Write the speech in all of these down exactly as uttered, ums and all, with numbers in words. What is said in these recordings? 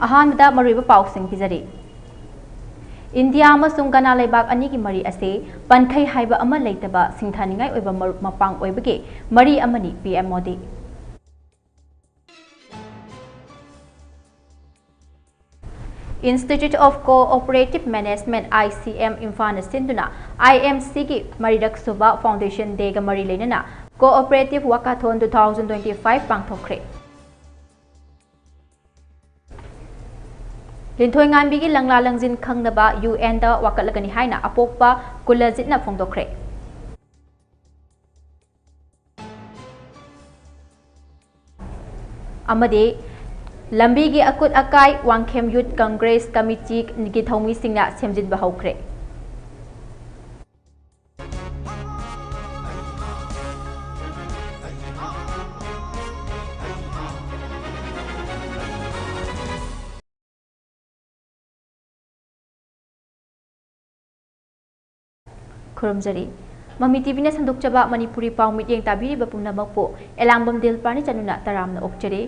ꯑꯍꯥꯟꯕꯗ ꯃꯔꯨꯑꯣꯏꯕ ꯄꯥꯎꯁꯤꯡ ꯄꯤꯖꯔꯤ꯫ ꯏꯟꯗꯤꯌꯥ ꯑꯃꯁꯨꯡ ꯒꯅꯥ ꯂꯩꯕꯥꯛ ꯑꯅꯤꯒꯤ ꯃꯔꯤ ꯑꯁꯤ ꯄꯟꯈꯩ ꯍꯥꯏꯕ ꯑꯃ ꯂꯩꯇꯕ ꯁꯤꯡꯊꯥꯅꯤꯡꯉꯥꯏ ꯑꯣꯏꯕ ꯃꯔꯨꯞ ꯃꯄꯥꯡ ꯑꯣꯏꯕꯒꯤ ꯃꯔꯤ ꯑꯃꯅꯤ, P M Modi. Institute of Cooperative Management, I C M, ꯏꯝꯐꯥꯜꯅ ꯁꯤꯟꯗꯨꯅ I M C ꯒꯤ ꯃꯔꯤꯔꯛ ꯁꯨꯕ Foundation Day ꯒ ꯃꯔꯤ ꯂꯩꯅꯅ Cooperative Walkathon two thousand twenty-five ꯄꯥꯡꯊꯣꯛꯈ꯭ꯔꯦ꯫ ꯂꯤꯟꯊꯣꯏꯉꯥꯟꯕꯤꯒꯤ ꯂꯪꯂꯥ ꯂꯪꯖꯤꯟ ꯈꯪꯅꯕ U N ꯗ ꯋꯥꯀꯠꯂꯒꯅꯤ ꯍꯥꯏꯅ ꯑꯄꯣꯛꯄ ꯀꯨꯂꯖꯤꯠꯅ ꯐꯣꯡꯗꯣꯛꯈ꯭ꯔꯦ꯫ ꯑꯃꯗꯤ ꯂꯝꯕꯤꯒꯤ ꯑꯀꯨꯠ ꯑꯀꯥꯏ ꯋꯥꯡꯈꯦꯝ Youth Congress Committee ꯒꯤ ꯊꯧꯃꯤꯁꯤꯡꯅ ꯁꯦꯝꯖꯤꯟꯕ ꯍꯧꯈ꯭ꯔꯦ꯫ ꯈꯨꯔꯨꯝꯖꯔꯤ꯫ ꯃꯃꯤ ꯇꯤꯚꯤꯅ ꯁꯟꯗꯣꯛꯆꯕ ꯃꯅꯤꯄꯨꯔꯤ ꯄꯥꯎ ꯃꯤꯠꯌꯦꯡ ꯇꯥꯕꯤꯔꯤꯕ ꯄꯨꯝꯅꯃꯛꯄꯨ ꯑꯦꯂꯥꯡꯕꯝ ꯗꯤꯜꯄꯥꯅꯤ ꯆꯅꯨꯅ ꯇꯔꯥꯝꯅ ꯑꯣꯛꯆꯔꯤ꯫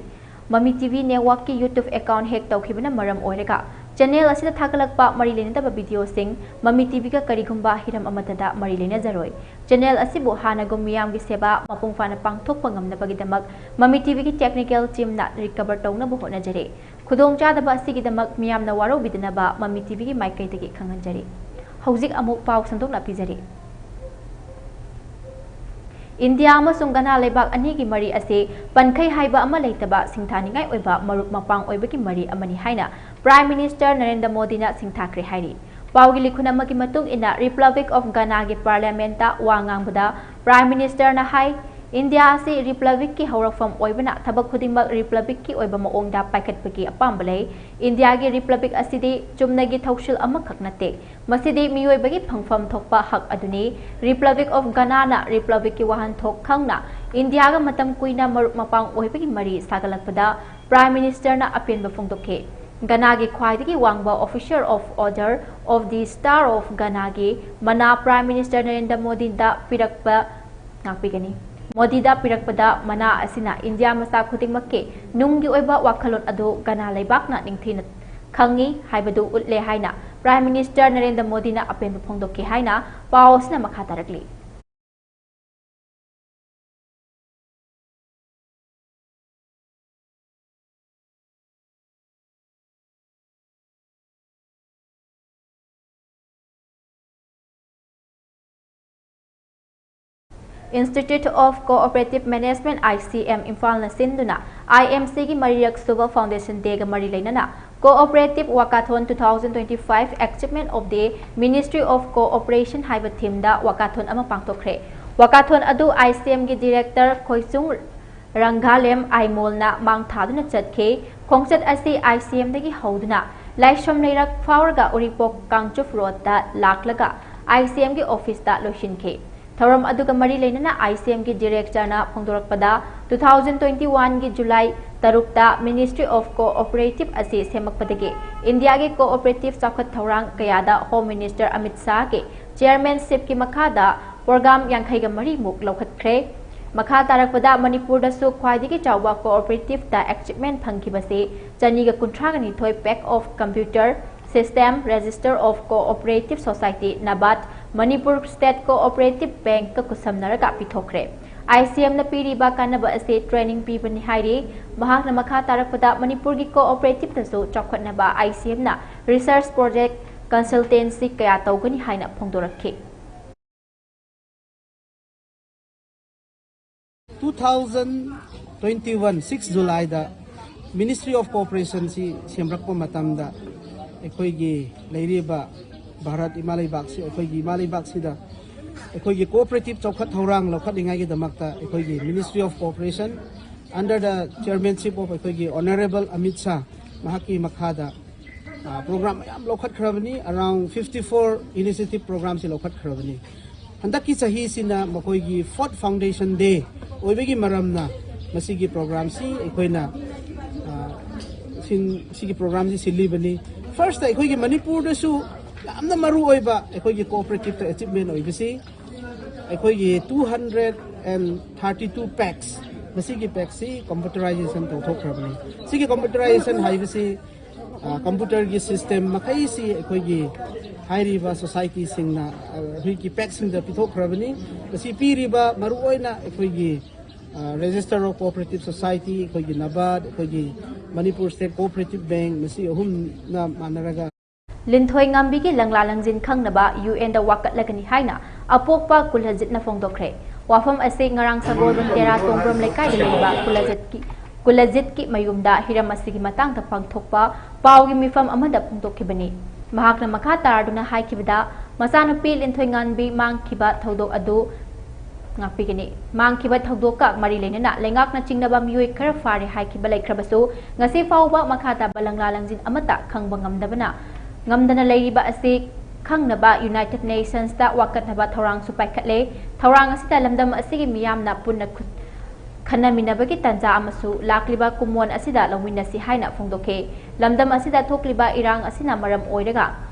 ꯃꯃꯤ ꯇꯤꯚꯤ ꯅꯦꯠꯋꯥꯛꯀꯤ YouTube account hack ꯇꯧꯈꯤꯕꯅ ꯃꯔꯝ ꯑꯣꯏꯔꯒ channel ꯑꯁꯤꯗ ꯊꯥꯒꯠꯂꯛꯄ ꯃꯔꯤ ꯂꯩꯅꯗꯕ video ꯁꯤꯡ ꯃꯃꯤ ꯇꯤꯚꯤꯒ ꯀꯔꯤꯒꯨꯝꯕ ꯍꯤꯔꯝ ꯑꯃꯠꯇꯗ ꯃꯔꯤ ꯂꯩꯅꯖꯔꯣꯏ꯫ Channel ꯑꯁꯤꯕꯨ ꯍꯥꯟꯅꯒꯨꯝ ꯃꯤꯌꯥꯝꯒꯤ ꯁꯦꯕꯥ ꯃꯄꯨꯡ ꯐꯥꯅ ꯄꯥꯡꯊꯣꯛꯄ ꯉꯝꯅꯕꯒꯤꯗꯃꯛ ꯃꯃꯤ ꯇꯤꯚꯤꯒꯤ technical team ꯅ recover ꯇꯧꯅꯕ ꯍꯣꯠꯅꯖꯔꯤ꯫ ꯈꯨꯗꯣꯡꯆꯥꯗꯕ ꯑꯁꯤꯒꯤꯗꯃꯛ ꯃꯤꯌꯥꯝꯅ ꯋꯥꯔꯧꯕꯤꯗꯅꯕ ꯃꯃꯤ ꯇꯤꯚꯤꯒꯤ ꯃꯥꯏꯀꯩꯗꯒꯤ ꯈꯪꯍꯟꯖꯔꯤ꯫ ꯍꯧꯖꯤꯛ ꯑꯃꯨꯛ ꯄꯥꯎ ꯁꯟꯗꯣꯛꯅ ꯄꯤꯖꯔꯤ꯫ ꯏꯟꯗꯤꯌꯥ ꯑꯃꯁꯨꯡ ꯒꯅꯥ ꯂꯩꯕꯥꯛ ꯑꯅꯤꯒꯤ ꯃꯔꯤ ꯑꯁꯤ ꯄꯟꯈꯩ ꯍꯥꯏꯕ ꯑꯃ ꯂꯩꯇꯕ ꯁꯤꯡꯊꯥꯅꯤꯡꯉꯥꯏ ꯑꯣꯏꯕ ꯃꯔꯨꯞ ꯃꯄꯥꯡ ꯑꯣꯏꯕꯒꯤ ꯃꯔꯤ ꯑꯃꯅꯤ ꯍꯥꯏꯅ Prime Minister ꯅꯔꯦꯟꯗ꯭ꯔ ꯃꯣꯗꯤꯅ ꯁꯤꯡꯊꯥꯈ꯭ꯔꯦ ꯍꯥꯏꯔꯤ꯫ ꯄꯥꯎꯒꯤ ꯂꯤꯈꯨꯟ ꯑꯃꯒꯤ ꯃꯇꯨꯡ ꯏꯟꯅ, Republic of Ghana ꯒꯤ Parliament ꯇ ꯋꯥ ꯉꯥꯡꯕꯗ Prime Minister ꯅ ꯍꯥꯏ, ꯏꯟꯗꯤꯌꯥ ꯑꯁꯤ Republic ꯀꯤ ꯍꯧꯔꯛꯐꯝ ꯑꯣꯏꯕꯅ ꯊꯕꯛ ꯈꯨꯗꯤꯡꯃꯛ Republic ꯀꯤ ꯑꯣꯏꯕ ꯃꯑꯣꯡꯗ ꯄꯥꯏꯈꯠꯄꯒꯤ ꯑꯄꯥꯝꯕ ꯂꯩ꯫ ꯏꯟꯗꯤꯌꯥꯒꯤ Republic ꯑꯁꯤꯗꯤ ꯆꯨꯝꯅꯒꯤ ꯊꯧꯁꯤꯜ ꯑꯃꯈꯛ ꯅꯠꯇꯦ, ꯃꯁꯤꯗꯤ ꯃꯤꯑꯣꯏꯕꯒꯤ ꯐꯪꯐꯝ ꯊꯣꯛꯄ ꯍꯛ ꯑꯗꯨꯅꯤ꯫ Republic of Ghana ꯅ Republic ꯀꯤ ꯋꯥꯍꯟꯊꯣꯛ ꯈꯪꯅ ꯏꯟꯗꯤꯌꯥꯒ ꯃꯇꯝ ꯀꯨꯏꯅ ꯃꯔꯨꯞ ꯃꯄꯥꯡ ꯑꯣꯏꯕꯒꯤ ꯃꯔꯤ ꯁꯥꯒꯠꯂꯛꯄꯗ Prime Minister ꯅ ꯑꯄꯦꯟꯕ ꯐꯣꯡꯗꯣꯛꯈꯤ꯫ ꯘꯅꯥꯒꯤ ꯈ꯭ꯋꯥꯏꯗꯒꯤ ꯋꯥꯡꯕ Officer of Order of the Star of Ghana ꯒꯤ ꯃꯅꯥ Prime Minister ꯅꯔꯦꯟꯗ꯭ꯔ ꯃꯣꯗꯤꯗ ꯄꯤꯔꯛꯄ ꯉꯥꯛꯄꯤꯒꯅꯤ꯫ ꯃꯣꯗꯤꯗ ꯄꯤꯔꯛꯄꯗ ꯃꯅꯥ ꯑꯁꯤꯅ ꯏꯟꯗꯤꯌꯥ ꯃꯆꯥ ꯈꯨꯗꯤꯡꯃꯛꯀꯤ ꯅꯨꯡꯒꯤ ꯑꯣꯏꯕ ꯋꯥꯈꯜꯂꯣꯟ ꯑꯗꯨ ꯒꯅꯥ ꯂꯩꯕꯥꯛꯅ ꯅꯤꯡꯊꯤꯅ ꯈꯪꯏ ꯍꯥꯏꯕꯗꯨ ꯎꯠꯂꯦ ꯍꯥꯏꯅ Prime Minister ꯅꯔꯦꯟꯗ꯭ꯔ ꯃꯣꯗꯤꯅ ꯑꯄꯦꯟꯕ ꯐꯣꯡꯗꯣꯛꯈꯤ ꯍꯥꯏꯅ ꯄꯥꯎ ꯑꯁꯤꯅ ꯃꯈꯥ ꯇꯥꯔꯛꯂꯤ꯫ Institute of Cooperative Management, I C M, ꯏꯝꯐꯥꯜꯅ ꯁꯤꯟꯗꯨꯅ I M C ꯒꯤ ꯃꯔꯤꯔꯛ ꯁꯨꯕ Foundation Day ꯒ ꯃꯔꯤ ꯂꯩꯅꯅ Cooperative Walkathon two thousand twenty-five Achievement of the Ministry of Cooperation ꯍꯥꯏꯕ theme ꯗ walkathon ꯑꯃ ꯄꯥꯡꯊꯣꯛꯈ꯭ꯔꯦ꯫ Walkathon ꯑꯗꯨ I C M ꯒꯤ Director ꯈꯣꯏꯆꯨꯡ ꯔꯪꯒꯥꯂꯦꯝ ꯑꯥꯏꯃꯣꯜꯅ ꯃꯥꯡ ꯊꯥꯗꯨꯅ ꯆꯠꯈꯤ꯫ ꯈꯣꯡꯆꯠ ꯑꯁꯤ I C M ꯗꯒꯤ ꯍꯧꯗꯨꯅ ꯂꯥꯏꯁ꯭ꯔꯝ ꯂꯩꯔꯛ ꯐꯥꯎꯔꯒ ꯎꯔꯤꯄꯣꯛ ꯀꯥꯡꯆꯨꯞ ꯔꯣꯗꯇ ꯂꯥꯛꯂꯒ I C M ꯒꯤ office ꯇ ꯂꯣꯏꯁꯤꯟꯈꯤ꯫ ꯊꯧꯔꯝ ꯑꯗꯨꯒ ꯃꯔꯤ ꯂꯩꯅꯅ I C M ꯒꯤ Director ꯅ ꯐꯣꯡꯗꯣꯔꯛꯄꯗ, two thousand twenty-one ꯒꯤ ꯖꯨꯂꯥꯏ ꯇꯔꯨꯛꯇ Ministry of Cooperative ꯑꯁꯤ ꯁꯦꯝꯃꯛꯄꯗꯒꯤ ꯏꯟꯗꯤꯌꯥꯒꯤ cooperative ꯆꯥꯎꯈꯠ ꯊꯧꯔꯥꯡ ꯀꯌꯥꯗ Home Minister ꯑꯃꯤꯠ ꯁꯥꯍꯒꯤ chairmanship ꯀꯤ ꯃꯈꯥꯗ program ꯌꯥꯡꯈꯩꯒ ꯃꯔꯤ ꯃꯨꯛ ꯂꯧꯈꯠꯈ꯭ꯔꯦ꯫ ꯃꯈꯥ ꯇꯥꯔꯛꯄꯗ ꯃꯅꯤꯄꯨꯔꯗꯁꯨ ꯈ꯭ꯋꯥꯏꯗꯒꯤ ꯆꯥꯎꯕ cooperative ꯇ achievement ꯐꯪꯈꯤꯕꯁꯤ ꯆꯅꯤꯒ ꯀꯨꯟꯊ꯭ꯔꯥꯒ ꯅꯤꯊꯣꯏ pack of computer system, Register of Cooperative Society, NABARD, Manipur State Cooperative Bank ꯀ ꯈꯨꯠꯁꯝꯅꯔꯒ ꯄꯤꯊꯣꯛꯈ꯭ꯔꯦ꯫ I C M ꯅ ꯄꯤꯔꯤꯕ ꯀꯥꯟꯅꯕ ꯑꯁꯤ training ꯄꯤꯕꯅꯤ ꯍꯥꯏꯔꯤ꯫ ꯃꯍꯥꯛꯅ ꯃꯈꯥ ꯇꯥꯔꯛꯄꯗ ꯃꯅꯤꯄꯨꯔꯒꯤ cooperative ꯇꯁꯨ ꯆꯥꯎꯈꯠꯅꯕ I C M ꯅ research project, consultancy ꯀꯌꯥ ꯇꯧꯒꯅꯤ ꯍꯥꯏꯅ ꯐꯣꯡꯗꯣꯔꯛꯈꯤ꯫ Two thousand twenty-one six July the Ministry of Cooperation ꯁꯤ ꯁꯦꯝꯔꯛꯄ ꯃꯇꯝꯗ ꯑꯩꯈꯣꯏꯒꯤ ꯂꯩꯔꯤꯕ ꯚꯥꯔꯠ ꯏꯃꯥ ꯂꯩꯕꯥꯛꯁꯤ, ꯑꯩꯈꯣꯏꯒꯤ ꯏꯃꯥ ꯂꯩꯕꯥꯛꯁꯤꯗ ꯑꯩꯈꯣꯏꯒꯤ cooperative ꯆꯥꯎꯈꯠ ꯊꯧꯔꯥꯡ ꯂꯧꯈꯠꯅꯤꯡꯉꯥꯏꯒꯤꯗꯃꯛꯇ ꯑꯩꯈꯣꯏꯒꯤ Ministry of Cooperation under the chairmanship of ꯑꯩꯈꯣꯏꯒꯤ Honorable ꯑꯃꯤꯠ ꯁꯥꯍ ꯃꯍꯥꯛꯀꯤ ꯃꯈꯥꯗ ꯄ꯭ꯔꯣꯒ꯭ꯔꯥꯝ ꯃꯌꯥꯝ ꯂꯧꯈꯠꯈ꯭ꯔꯕꯅꯤ꯫ Around fifty four initiative program ꯁꯤ ꯂꯧꯈꯠꯈ꯭ꯔꯕꯅꯤ꯫ ꯍꯟꯗꯛꯀꯤ ꯆꯍꯤꯁꯤꯅ ꯃꯈꯣꯏꯒꯤ fourth Foundation Day ꯑꯣꯏꯕꯒꯤ ꯃꯔꯝꯅ ꯃꯁꯤꯒꯤ ꯄ꯭ꯔꯣꯒ꯭ꯔꯥꯝꯁꯤ ꯑꯩꯈꯣꯏꯅ ꯁꯤꯒꯤ ꯄ꯭ꯔꯣꯒ꯭ꯔꯥꯝꯁꯤ ꯁꯤꯜꯂꯤꯕꯅꯤ꯫ First ꯑꯩꯈꯣꯏꯒꯤ ꯃꯅꯤꯄꯨꯔꯗꯁꯨ ꯌꯥꯝꯅ ꯃꯔꯨ ꯑꯣꯏꯕ ꯑꯩꯈꯣꯏꯒꯤ cooperative ꯇ achievement ꯑꯣꯏꯕꯁꯤ ꯑꯩꯈꯣꯏꯒꯤ two hundred and thirty two packs, ꯃꯁꯤꯒꯤ packs ꯁꯤ computerization ꯇꯧꯊꯣꯛꯈ꯭ꯔꯕꯅꯤ꯫ ꯁꯤꯒꯤ computerization ꯍꯥꯏꯕꯁꯤ, ꯑ, computer ꯒꯤ system ꯃꯈꯩꯁꯤ ꯑꯩꯈꯣꯏꯒꯤ ꯍꯥꯏꯔꯤꯕ society ꯁꯤꯡꯅ, ꯑ, ꯑꯩꯈꯣꯏꯒꯤ pack ꯁꯤꯡꯗ ꯄꯤꯊꯣꯛꯈ꯭ꯔꯕꯅꯤ꯫ ꯃꯁꯤ ꯄꯤꯔꯤꯕ ꯃꯔꯨꯑꯣꯏꯅ ꯑꯩꯈꯣꯏꯒꯤ, ꯑ, Register of Cooperative Society, ꯑꯩꯈꯣꯏꯒꯤ NABARD, ꯑꯩꯈꯣꯏꯒꯤ Manipur State Cooperative Bank, ꯃꯁꯤ ꯑꯍꯨꯝꯅ ꯃꯥꯟꯅꯔꯒ ꯂꯤꯟꯊꯣꯏ ꯉꯥꯝꯕꯤꯒꯤ ꯂꯪꯂꯥ ꯂꯪꯖꯤꯟ ꯈꯪꯅꯕ ꯌꯨ ꯑꯦꯟꯗ ꯋꯥꯀꯠꯂꯒꯅꯤ ꯍꯥꯏꯅ ꯑꯄꯣꯛꯄ ꯀꯨꯜꯍꯖꯤꯠꯅ ꯐꯣꯡꯗꯣꯛꯈ꯭ꯔꯦ꯫ ꯋꯥꯐꯝ ꯑꯁꯤ ꯉꯔꯥꯡ ꯁꯒꯣꯜꯕꯟ ꯇꯦꯔꯥ ꯇꯣꯡꯕ꯭ꯔꯝ ꯂꯩꯀꯥꯏꯗ ꯂꯩꯕ ꯀꯨꯜꯍꯖꯤꯠꯀꯤ, ꯀꯨꯜꯍꯖꯤꯠꯀꯤ ꯃꯌꯨꯝꯗ ꯍꯤꯔꯝ ꯑꯁꯤꯒꯤ ꯃꯇꯥꯡꯗ ꯄꯥꯡꯊꯣꯛꯄ ꯄꯥꯎꯒꯤ ꯃꯤꯐꯝ ꯑꯃꯗ ꯐꯣꯡꯗꯣꯛꯈꯤꯕꯅꯤ꯫ ꯃꯍꯥꯛꯅ ꯃꯈꯥ ꯇꯥꯔꯗꯨꯅ ꯍꯥꯏꯈꯤꯕꯗ, ꯃꯆꯥꯅꯨꯄꯤ ꯂꯤꯟꯊꯣꯏ ꯉꯥꯟꯕꯤ ꯃꯥꯡꯈꯤꯕ ꯊꯧꯗꯣꯛ ꯑꯗꯨ ꯉꯥꯛꯄꯤꯒꯅꯤ꯫ ꯃꯥꯡꯈꯤꯕ ꯊꯧꯗꯣꯛꯀ ꯃꯔꯤ ꯂꯩꯅꯅ ꯂꯩꯉꯥꯛꯅ ꯆꯤꯡꯅꯕ ꯃꯤꯑꯣꯏ ꯈꯔ ꯐꯥꯔꯦ ꯍꯥꯏꯈꯤꯕ ꯂꯩꯈ꯭ꯔꯕꯁꯨ, ꯉꯁꯤ ꯐꯥꯎꯕ ꯃꯈꯥ ꯇꯥꯕ ꯂꯪꯂꯥ ꯂꯪꯖꯤꯟ ꯑꯃꯠꯇ ꯈꯪꯕ ꯉꯝꯗꯕꯅ, ꯉꯝꯗꯅ ꯂꯩꯔꯤꯕ ꯑꯁꯤ ꯈꯪꯅꯕ United Nationsꯇ ꯋꯥꯀꯠꯅꯕ ꯊꯧꯔꯥꯡꯁꯨ ꯄꯥꯏꯈꯠꯂꯦ꯫ ꯊꯧꯔꯥꯡ ꯑꯁꯤꯗ ꯂꯝꯗꯝ ꯑꯁꯤꯒꯤ ꯃꯤꯌꯥꯝꯅ ꯄꯨꯟꯅ ꯈꯨꯠ ꯈꯟꯅꯃꯤꯟꯅꯕꯒꯤ ꯇꯥꯟꯖꯥ ꯑꯃꯁꯨ ꯂꯥꯛꯂꯤꯕ ꯀꯨꯝꯑꯣꯟ ꯑꯁꯤꯗ ꯂꯧꯃꯤꯟꯅꯁꯤ ꯍꯥꯏꯅ ꯐꯣꯡꯗꯣꯛꯈꯤ꯫ ꯂꯝꯗꯝ ꯑꯁꯤꯗ ꯊꯣꯛꯂꯤꯕ ꯏꯔꯥꯡ ꯑꯁꯤꯅ ꯃꯔꯝ ꯑꯣꯏꯔꯒ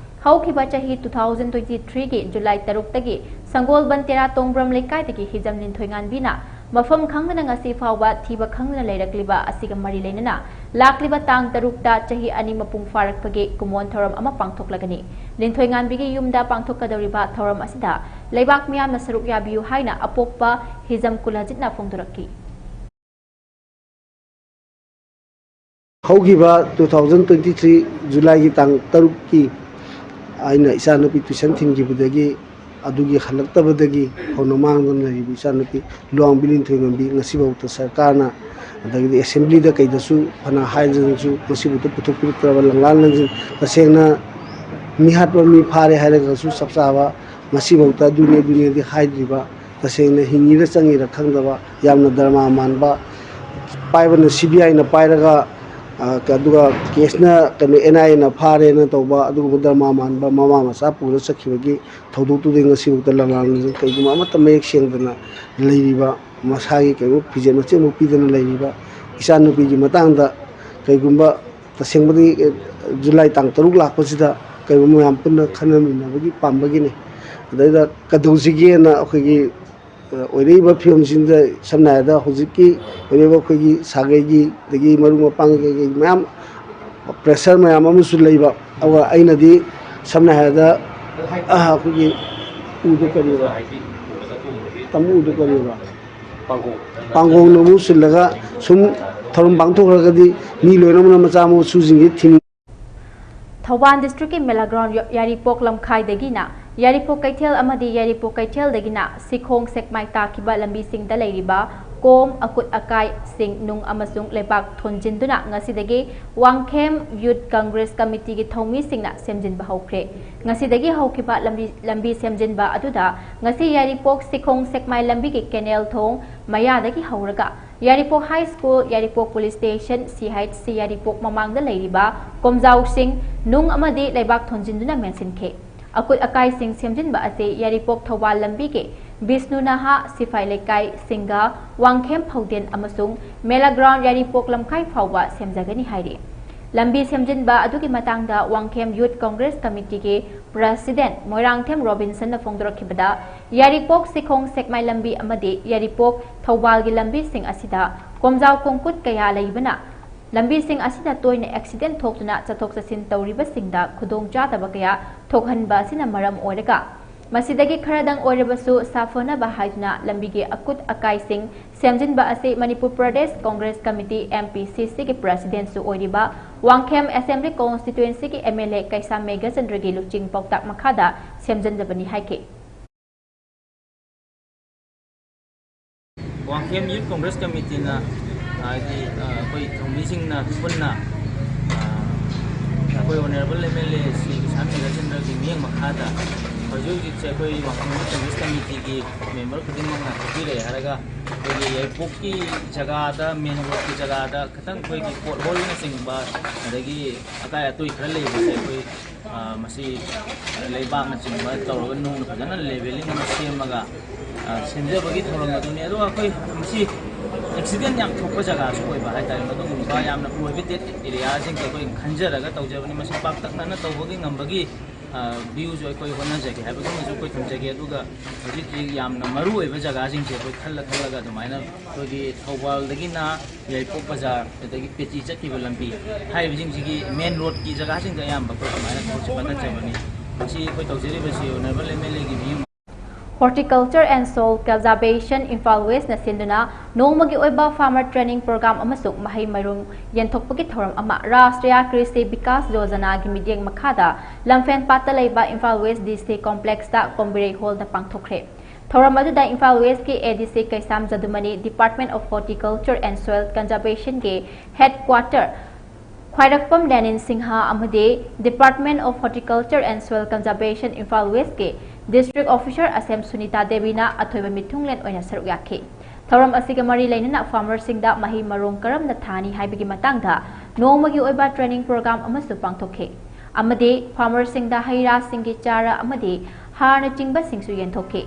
ꯍꯧꯈꯤꯕ ꯆꯍꯤ two thousand twenty threeꯒꯤ ꯖꯨꯂꯥꯏ ꯇꯔꯨꯛꯇꯒꯤ ꯁꯪꯒꯣꯜꯕꯟ ꯇꯦꯔꯥ ꯇꯣꯡꯕ꯭ꯔꯝ ꯂꯩꯀꯥꯏꯗꯒꯤ ꯍꯤꯖꯝ ꯂꯤꯟꯊꯣꯏꯉꯥꯟꯕꯤꯅ ꯃꯐꯝ ꯈꯪꯗꯅ ꯉꯁꯤ ꯐꯥꯎꯕ ꯊꯤꯕ ꯈꯪꯗꯅ ꯂꯩꯔꯛꯂꯤꯕ ꯑꯁꯤꯒ ꯃꯔꯤ ꯂꯩꯅꯅ ꯂꯥꯛꯂꯤꯕ ꯇꯥꯡ ꯇꯔꯨꯛꯇ ꯆꯍꯤ ꯑꯅꯤ ꯃꯄꯨꯡ ꯐꯥꯔꯛꯄꯒꯤ ꯀꯨꯝꯑꯣꯟ ꯊꯧꯔꯝ ꯑꯃ ꯄꯥꯡꯊꯣꯛꯂꯒꯅꯤ꯫ ꯂꯤꯟꯊꯣꯏꯉꯥꯟꯕꯤꯒꯤ ꯌꯨꯝꯗ ꯄꯥꯡꯊꯣꯛꯀꯗꯧꯔꯤꯕ ꯊꯧꯔꯝ ꯑꯁꯤꯗ ꯂꯩꯕꯥꯛ ꯃꯤꯌꯥꯝꯅ ꯁꯔꯨꯛ ꯌꯥꯕꯤꯌꯨ ꯍꯥꯏꯅ ꯑꯄꯣꯛꯄ ꯍꯤꯖꯝ ꯀꯨꯜꯍꯖꯤꯠꯅ ꯐꯣꯡꯗꯣꯔꯛꯈꯤ꯫ ꯍꯧꯈꯤꯕ two thousand twenty three ꯖꯨꯂꯥꯏꯒꯤ ꯇꯥꯡ ꯇꯔꯨꯛꯀꯤ ꯑꯩꯅ ꯏꯆꯥꯅꯨꯄꯤ tuition ꯊꯤꯟꯈꯤꯕꯗꯒꯤ, ꯑꯗꯨꯒꯤ ꯍꯜꯂꯛꯇꯕꯗꯒꯤ ꯍꯧꯅ ꯃꯥꯡꯗꯨꯅ ꯂꯩꯔꯤꯕ ꯏꯆꯥꯅꯨꯄꯤ ꯂꯨꯋꯥꯡꯕꯤ ꯂꯤꯟꯊꯣꯏꯉꯝꯕꯤ ꯉꯁꯤꯐꯥꯎꯗ ꯁꯔꯀꯥꯔꯅ, ꯑꯗꯒꯤꯗꯤ assemblyꯗ ꯀꯩꯗꯁꯨ ꯐꯅ ꯍꯥꯏꯗꯅꯁꯨ ꯉꯁꯤꯐꯥꯎꯗ ꯄꯨꯊꯣꯛꯄꯤꯔꯛꯇ꯭ꯔꯕ ꯂꯪꯂꯥ ꯂꯪꯖꯤꯟ꯫ ꯇꯁꯦꯡꯅ ꯃꯤꯍꯥꯠꯄ ꯃꯤ ꯐꯥꯔꯦ ꯍꯥꯏꯔꯒꯁꯨ ꯆꯞ ꯆꯥꯕ ꯉꯁꯤꯐꯥꯎꯗ ꯑꯗꯨꯅꯤ ꯑꯗꯨꯅꯤꯗꯤ ꯍꯥꯏꯗ꯭ꯔꯤꯕ, ꯇꯁꯦꯡꯅ ꯍꯤꯡꯉꯤꯔ ꯆꯪꯉꯤꯔ ꯈꯪꯗꯕ, ꯌꯥꯝꯅ drama ꯃꯥꯟꯕ, ꯄꯥꯏꯕꯅ CBIꯅ ꯄꯥꯏꯔꯒ, ꯑ, ꯑꯗꯨꯒ caseꯅ ꯀꯩꯅꯣ NIAꯅ ꯐꯥꯔꯦꯅ ꯇꯧꯕ, ꯑꯗꯨꯒꯨꯝꯕ drama ꯃꯥꯟꯕ ꯃꯃꯥ ꯃꯆꯥ ꯄꯨꯔ ꯆꯠꯈꯤꯕꯒꯤ ꯊꯧꯗꯣꯛꯇꯨꯗꯤ ꯉꯁꯤꯐꯥꯎꯗ ꯂꯪꯂꯥ ꯂꯪꯖꯤꯟ ꯀꯩꯒꯨꯝꯕ ꯑꯃꯠꯇ ꯃꯌꯦꯛ ꯁꯦꯡꯗꯅ ꯂꯩꯔꯤꯕ, ꯃꯁꯥꯒꯤ ꯀꯩꯅꯣ ꯐꯤꯖꯦꯠ ꯃꯆꯦꯠ ꯑꯃ ꯄꯤꯗꯅ ꯂꯩꯔꯤꯕ ꯏꯆꯥꯅꯨꯄꯤꯒꯤ ꯃꯇꯥꯡꯗ ꯀꯩꯒꯨꯝꯕ ꯇꯁꯦꯡꯕꯗꯤ, ꯑꯦ, ꯖꯨꯂꯥꯏ ꯇꯥꯡ ꯇꯔꯨꯛ ꯂꯥꯛꯄꯁꯤꯗ ꯀꯩꯒꯨꯝꯕ ꯃꯌꯥꯝ ꯄꯨꯟꯅ ꯈꯟꯅꯃꯤꯟꯅꯕꯒꯤ ꯄꯥꯝꯕꯒꯤꯅꯤ꯫ ꯑꯗꯩꯗ ꯀꯩꯗꯧꯁꯤꯒꯦꯅ ꯑꯩꯈꯣꯏꯒꯤ ꯑꯣꯏꯔꯛꯏꯕ ꯐꯤꯕꯝꯁꯤꯡꯗ, ꯁꯝꯅ ꯍꯥꯏꯔꯕꯗ ꯍꯧꯖꯤꯛꯀꯤ ꯑꯣꯏꯔꯤꯕ ꯑꯩꯈꯣꯏꯒꯤ ꯁꯥꯒꯩꯒꯤ ꯑꯗꯒꯤ ꯃꯔꯨꯞ ꯃꯄꯥꯡ ꯀꯩꯀꯩ ꯃꯌꯥꯝ ꯄ꯭ꯔꯦꯁꯔ ꯃꯌꯥꯝ ꯑꯃꯁꯨ ꯂꯩꯕ꯫ ꯑꯗꯨꯒ ꯑꯩꯅꯗꯤ ꯁꯝꯅ ꯍꯥꯏꯔꯕꯗ ꯑꯩꯈꯣꯏꯒꯤ ꯎꯗ ꯀꯔꯤꯕ, ꯇꯝ ꯎꯗ ꯀꯔꯤꯕ, ꯄꯥꯡꯒꯣꯡꯅ ꯑꯃꯨꯛ ꯁꯤꯜꯂꯒ ꯁꯨꯝ ꯊꯧꯔꯝ ꯄꯥꯡꯊꯣꯛꯈ꯭ꯔꯒꯗꯤ ꯃꯤ ꯂꯣꯏꯅꯃꯛꯅ ꯃꯆꯥ ꯃꯁꯨꯁꯤꯡꯁꯤ ꯊꯤꯡ ꯊꯧꯕꯥꯜ ꯗꯤꯁꯇ꯭ꯔꯤꯛꯀꯤ ꯃꯦꯂꯥ ꯒ꯭ꯔꯥꯎꯟ ꯌꯥꯔꯤꯄꯣꯛ ꯂꯝꯈꯥꯏꯗꯒꯤꯅ ꯌꯥꯔꯤꯄꯣꯛ ꯀꯩꯊꯦꯜ ꯑꯃꯗꯤ ꯌꯥꯔꯤꯄꯣꯛ ꯀꯩꯊꯦꯜꯗꯒꯤꯅ ꯁꯤꯈꯣꯡ ꯁꯦꯛꯃꯥꯏ ꯇꯥꯈꯤꯕ ꯂꯝꯕꯤꯁꯤꯡꯗ ꯂꯩꯔꯤꯕ ꯀꯣꯝ, ꯑꯀꯨꯠ ꯑꯀꯥꯏꯁꯤꯡ, ꯅꯨꯡ ꯑꯃꯁꯨꯡ ꯂꯩꯕꯥꯛ ꯊꯣꯟꯖꯤꯟꯗꯨꯅ ꯉꯁꯤꯗꯒꯤ ꯋꯥꯡꯈꯦꯝ ꯌꯨꯠ ꯀꯪꯒ꯭ꯔꯦꯁ ꯀꯃꯤꯇꯤꯒꯤ ꯊꯧꯃꯤꯁꯤꯡꯅ ꯁꯦꯝꯖꯤꯟꯕ ꯍꯧꯈ꯭ꯔꯦ꯫ ꯉꯁꯤꯗꯒꯤ ꯍꯧꯈꯤꯕ ꯂꯝꯕꯤ, ꯂꯝꯕꯤ ꯁꯦꯝꯖꯤꯟꯕ ꯑꯗꯨꯗ ꯉꯁꯤ ꯌꯥꯔꯤꯄꯣꯛ ꯁꯤꯈꯣꯡ ꯁꯦꯛꯃꯥꯏ ꯂꯝꯕꯤꯒꯤ ꯀꯦꯅꯦꯜ ꯊꯣꯡ ꯃꯌꯥꯗꯒꯤ ꯍꯧꯔꯒ ꯌꯥꯔꯤꯄꯣꯛ ꯍꯥꯏ ꯁ꯭ꯀꯨꯜ, ꯌꯥꯔꯤꯄꯣꯛ ꯄꯨꯂꯤꯁ ꯁ꯭ꯇꯦꯁꯟ, ꯁꯤ ꯑꯩꯆ ꯁꯤ ꯌꯥꯔꯤꯄꯣꯛ ꯃꯃꯥꯡꯗ ꯂꯩꯔꯤꯕ ꯀꯣꯝꯖꯥꯎꯁꯤꯡ, ꯅꯨꯡ ꯑꯃꯗꯤ ꯂꯩꯕꯥꯛ ꯊꯣꯟꯖꯤꯟꯗꯨꯅ ꯃꯦꯟꯁꯤꯟꯈꯤ꯫ ꯑꯀꯨꯠ ꯑꯀꯥꯏꯁꯤꯡ ꯁꯦꯝꯖꯤꯟꯕ ꯑꯁꯤ ꯌꯥꯔꯤꯄꯣꯛ ꯊꯧꯕꯥꯜ ꯂꯝꯕꯤꯒꯤ ꯕꯤꯁꯅꯨ ꯅꯍꯥ, ꯁꯤꯐꯥꯏ ꯂꯩꯀꯥꯏ, ꯁꯤꯡꯒꯥ, ꯋꯥꯡꯈꯦꯝ ꯐꯧꯗꯦꯟ ꯑꯃꯁꯨꯡ ꯃꯦꯂꯥ ꯒ꯭ꯔꯥꯎꯟ ꯌꯥꯔꯤꯄꯣꯛ ꯂꯝꯈꯥꯏ ꯐꯥꯎꯕ ꯁꯦꯝꯖꯒꯅꯤ ꯍꯥꯏꯔꯤ꯫ ꯂꯝꯕꯤ ꯁꯦꯝꯖꯤꯟꯕ ꯑꯗꯨꯒꯤ ꯃꯇꯥꯡꯗ ꯋꯥꯡꯈꯦꯝ ꯌꯨꯠ ꯀꯪꯒ꯭ꯔꯦꯁ ꯀꯃꯤꯇꯤꯒꯤ ꯄ꯭ꯔꯁꯤꯗꯦꯟꯠ ꯃꯣꯏꯔꯥꯡꯊꯦꯝ ꯔꯣꯕꯤꯟꯁꯟꯅ ꯐꯣꯡꯗꯣꯔꯛꯈꯤꯕꯗ, ꯌꯥꯔꯤꯄꯣꯛ ꯁꯤꯈꯣꯡ ꯁꯦꯛꯃꯥꯏ ꯂꯝꯕꯤ ꯑꯃꯗꯤ ꯌꯥꯔꯤꯄꯣꯛ ꯊꯧꯕꯥꯜꯒꯤ ꯂꯝꯕꯤꯁꯤꯡ ꯑꯁꯤꯗ ꯀꯣꯝꯖꯥꯎ ꯀꯣꯡꯀꯨꯠ ꯀꯌꯥ ꯂꯩꯕꯅ, ꯂꯝꯕꯤꯁꯤꯡ ꯑꯁꯤꯗ ꯇꯣꯏꯅ ꯑꯦꯛꯁꯤꯗꯦꯟꯠ ꯊꯣꯛꯇꯨꯅ ꯆꯠꯊꯣꯛ ꯆꯠꯁꯤꯟ ꯇꯧꯔꯤꯕꯁꯤꯡꯗ ꯈꯨꯗꯣꯡꯆꯥꯗꯕ ꯀꯌꯥ ꯊꯣꯛꯍꯟꯕ ꯑꯁꯤꯅ ꯃꯔꯝ ꯑꯣꯏꯔꯒ, ꯃꯁꯤꯗꯒꯤ ꯈꯔꯗꯪ ꯑꯣꯏꯔꯕꯁꯨ ꯁꯥꯐꯅꯕ ꯍꯥꯏꯗꯨꯅ ꯂꯝꯕꯤꯒꯤ ꯑꯀꯨꯠ ꯑꯀꯥꯏꯁꯤꯡ ꯁꯦꯝꯖꯤꯟꯕ ꯑꯁꯤ Manipur Pradesh Congress committee, M P C ꯁꯤꯒꯤ ꯄ꯭ꯔꯁꯤꯗꯦꯟꯠꯁꯨ ꯑꯣꯏꯔꯤꯕ ꯋꯥꯡꯈꯦꯝ ꯑꯦꯁꯦꯝꯕ꯭ꯂꯤ ꯀꯣꯟꯁꯇꯤꯇ꯭ꯋꯦꯟꯁꯤꯒꯤ ꯑꯦꯝ ꯑꯦꯜ ꯑꯦ ꯀꯩꯁꯥꯝ ꯃꯦꯘꯆꯟꯗ꯭ꯔꯒꯤ ꯂꯨꯆꯤꯡ ꯄꯥꯎꯇꯥꯛ ꯃꯈꯥꯗ ꯁꯦꯝꯖꯤꯟꯖꯕꯅꯤ ꯍꯥꯏꯈꯤ꯫ ꯋꯥꯡꯈꯦꯝ ꯌꯨꯠ ꯀꯣꯡꯒ꯭ꯔꯦꯁ ꯀꯃꯤꯇꯤꯅ, ꯍꯥꯏꯗꯤ, ꯑ, ꯑꯩꯈꯣꯏ ꯊꯧꯃꯤꯁꯤꯡꯅ ꯄꯨꯟꯅ, ꯑ, ꯑꯩꯈꯣꯏ honourable M L A Shri Kishan ꯃꯦꯘꯆꯟꯗ꯭ꯔꯒꯤ ꯃꯤꯠꯌꯦꯡ ꯃꯈꯥꯗ ꯍꯧꯖꯤꯛ ꯍꯧꯖꯤꯛꯁꯦ ꯑꯩꯈꯣꯏ ꯋꯥꯡꯈꯦꯝ ꯌꯨꯠ ꯀꯣꯡꯒ꯭ꯔꯦꯁ ꯀꯃꯤꯇꯤꯒꯤ ꯃꯦꯝꯕꯔ ꯈꯨꯗꯤꯡꯃꯛꯅ ꯍꯥꯏꯕꯤꯔꯛꯑꯦ ꯍꯥꯏꯔꯒ, ꯑꯩꯈꯣꯏꯒꯤ ꯌꯥꯏꯔꯤꯄꯣꯛꯀꯤ ꯖꯒꯥꯗ, ꯃꯦꯟ ꯔꯣꯗꯀꯤ ꯖꯒꯥꯗ ꯈꯤꯇꯪ ꯑꯩꯈꯣꯏꯒꯤ ꯄꯣꯠ ꯍꯣꯜꯅꯆꯤꯡꯕ, ꯑꯗꯒꯤ ꯑꯀꯥꯏ ꯑꯇꯣꯏ ꯈꯔ ꯂꯩꯕꯁꯦ ꯑꯩꯈꯣꯏ, ꯑ, ꯃꯁꯤ ꯂꯩꯕꯥꯛꯅꯆꯤꯡꯕ ꯇꯧꯔꯒ ꯅꯨꯡꯅ ꯐꯖꯅ ꯂꯦꯚꯦꯂꯤꯡ ꯑꯃ ꯁꯦꯝꯃꯒ, ꯑ, ꯁꯦꯝꯖꯕꯒꯤ ꯊꯧꯔꯝ ꯑꯗꯨꯅꯤ꯫ ꯑꯗꯣ ꯑꯩꯈꯣꯏ ꯃꯁꯤ ꯑꯦꯛꯁꯤꯗꯦꯟ ꯌꯥꯝ ꯊꯣꯛꯄ ꯖꯒꯥꯁꯨ ꯑꯣꯏꯕ ꯍꯥꯏꯇꯥꯔꯦ, ꯃꯗꯨꯒꯨꯝꯕ ꯌꯥꯝꯅ ꯄ꯭ꯔꯣꯍꯤꯕꯤꯇꯦꯠ ꯑꯦꯔꯤꯌꯥꯁꯤꯡꯁꯦ ꯑꯩꯈꯣꯏ ꯈꯟꯖꯔꯒ ꯇꯧꯖꯕꯅꯤ꯫ ꯃꯁꯤ ꯄꯥꯛꯇꯛꯅꯅ ꯇꯧꯕꯒꯤ ꯉꯝꯕꯒꯤ ꯚ꯭ꯌꯨꯁꯨ ꯑꯩꯈꯣꯏ ꯍꯣꯠꯅꯖꯒꯦ ꯍꯥꯏꯕꯗꯨꯃꯁꯨ ꯑꯩꯈꯣꯏ ꯊꯝꯖꯒꯦ꯫ ꯑꯗꯨꯒ ꯍꯧꯖꯤꯛ ꯍꯧꯖꯤꯛ ꯌꯥꯝꯅ ꯃꯔꯨ ꯑꯣꯏꯕ ꯖꯒꯥꯁꯤꯡꯁꯦ ꯑꯩꯈꯣꯏ ꯈꯜꯂ ꯈꯜꯂꯒ ꯑꯗꯨꯃꯥꯏꯅ ꯑꯩꯈꯣꯏꯒꯤ ꯊꯧꯕꯥꯜꯗꯒꯤꯅ ꯌꯥꯏꯔꯤꯄꯣꯛ ꯕꯖꯥꯔ, ꯑꯗꯒꯤ ꯄꯦꯇꯤ ꯆꯠꯈꯤꯕ ꯂꯝꯕꯤ ꯍꯥꯏꯔꯤꯕꯁꯤꯡꯁꯤꯒꯤ ꯃꯦꯟ ꯔꯣꯗꯀꯤ ꯖꯒꯥꯁꯤꯡꯗ ꯑꯌꯥꯝꯕ ꯑꯩꯈꯣꯏ ꯑꯗꯨꯃꯥꯏꯅ ꯊꯕꯛꯁꯦ ꯄꯥꯏꯈꯠꯆꯕꯅꯤ꯫ ꯃꯁꯤ ꯑꯩꯈꯣꯏ ꯇꯧꯖꯔꯤꯕꯁꯤ ꯑꯣꯅꯔꯦꯕꯜ ꯑꯦꯝ ꯑꯦꯜ ꯑꯦꯒꯤ ꯃꯤꯌꯨꯝ Horticulture and Soil Conservation Imphal ꯋꯦꯁꯅ ꯁꯤꯟꯗꯨꯅ ꯅꯣꯡꯃꯒꯤ ꯑꯣꯏꯕ farmer training program ꯑꯃꯁꯨꯡ ꯃꯍꯩ ꯃꯔꯣꯡ ꯌꯦꯟꯊꯣꯛꯄꯒꯤ ꯊꯧꯔꯝ ꯑꯃ ꯔꯥꯁꯇ꯭ꯔꯤꯌꯥ ꯀ꯭ꯔꯤꯁꯤ ꯕꯤꯀꯥꯁ ꯌꯣꯖꯅꯥꯒꯤ ꯃꯤꯠꯌꯦꯡ ꯃꯈꯥꯗ ꯂꯝꯐꯦꯟꯄꯥꯠꯇ ꯂꯩꯕ ꯏꯝꯐꯥꯜ ꯋꯦꯁ ꯗꯤ ꯁꯤ ꯀꯣꯝꯄ꯭ꯂꯦꯛꯁꯇ ꯀꯣꯝꯕꯤꯔꯩ ꯍꯣꯜꯗ ꯄꯥꯡꯊꯣꯛꯈ꯭ꯔꯦ꯫ ꯊꯧꯔꯝ ꯑꯗꯨꯗ ꯏꯝꯐꯥꯜ ꯋꯦꯁꯀꯤ ꯑꯦ ꯗꯤ ꯁꯤ ꯀꯩꯁꯥꯝ ꯖꯗꯨꯃꯅꯤ, Department of Horticulture and Soil Conservationꯒꯤ headquarter ꯈ꯭ꯋꯥꯏꯔꯥꯛꯄꯝ ꯂꯦꯅꯤꯟ ꯁꯤꯡꯍ ꯑꯃꯗꯤ Department of Horticulture and Soil Conservation Imphal ꯋꯦꯁꯀꯤ District Officer ꯑꯁꯦꯝ ꯁꯨꯅꯤꯇꯥ ꯗꯦꯕꯤꯅ ꯑꯊꯣꯏꯕ ꯃꯤꯊꯨꯡꯂꯦꯟ ꯑꯣꯏꯅ ꯁꯔꯨꯛ ꯌꯥꯈꯤ꯫ ꯊꯧꯔꯝ ꯑꯁꯤꯒ ꯃꯔꯤ ꯂꯩꯅꯅ farmerꯁꯤꯡꯗ ꯃꯍꯩ ꯃꯔꯣꯡ ꯀꯔꯝꯅ ꯊꯥꯅꯤ ꯍꯥꯏꯕꯒꯤ ꯃꯇꯥꯡꯗ ꯅꯣꯡꯃꯒꯤ ꯑꯣꯏꯕ training program ꯑꯃꯁꯨ ꯄꯥꯡꯊꯣꯛꯈꯤ ꯑꯃꯗꯤ farmerꯁꯤꯡꯗ ꯍꯩ ꯔꯥꯁꯤꯡꯒꯤ ꯆꯥꯔ ꯑꯃꯗꯤ ꯍꯥꯔꯅꯆꯤꯡꯕꯁꯤꯡꯁꯨ ꯌꯦꯟꯊꯣꯛꯈꯤ꯫